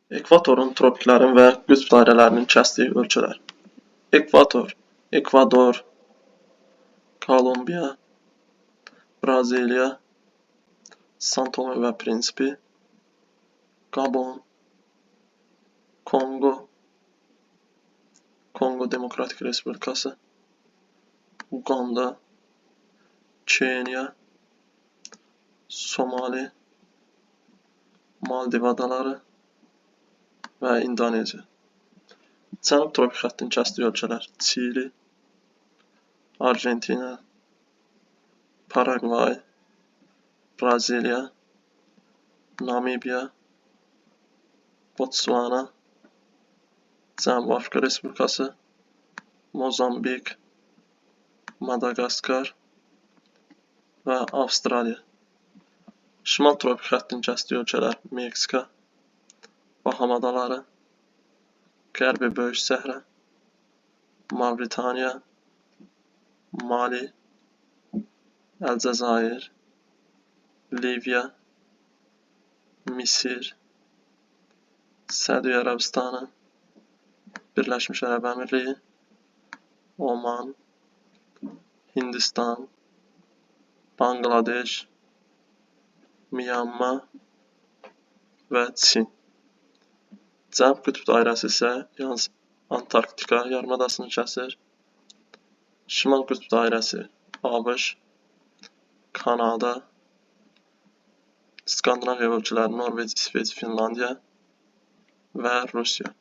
Ekvatorun, tropiklərin və qütb dairələrinin kəsdiyi ölkələr. Ekvator, Ekvador, Kolumbiya, Braziliya, San Tome və Prinsipi, Qabon, Konqo, Konqo Demokratik Respublikası, Uqanda, Keniya, Somali, Maldiv adaları və İndoneziya. Cənub tropik xəttinin kəsdiyi ölkələr: Çili, Argentina, Paraqvay, Braziliya, Namibiya, Botsvana, Cənubi Afrika Respublikası, Mozambik, Madaqaskar və Avstraliya. Şimal tropik xəttinin kəsdiyi ölkələr: Meksika, Baham adaları, Qərbi Böyük Səhra, Mavritaniya, Mali, Əlcəzair, Liviya, Misir, Səudiyyə Ərəbistanı, Birləşmiş Ərəb Əmirliyi, Oman, Hindistan, Banqladeş, Myanma və Çin. Cənub qütb dairəsi isə yalnız Antarktika yarımadasını kəsir. Şimal qütb dairəsi ABŞ, Kanada, Skandinaviya ölkələri, Norveç, İsveç, Finlandiya və Rusiya.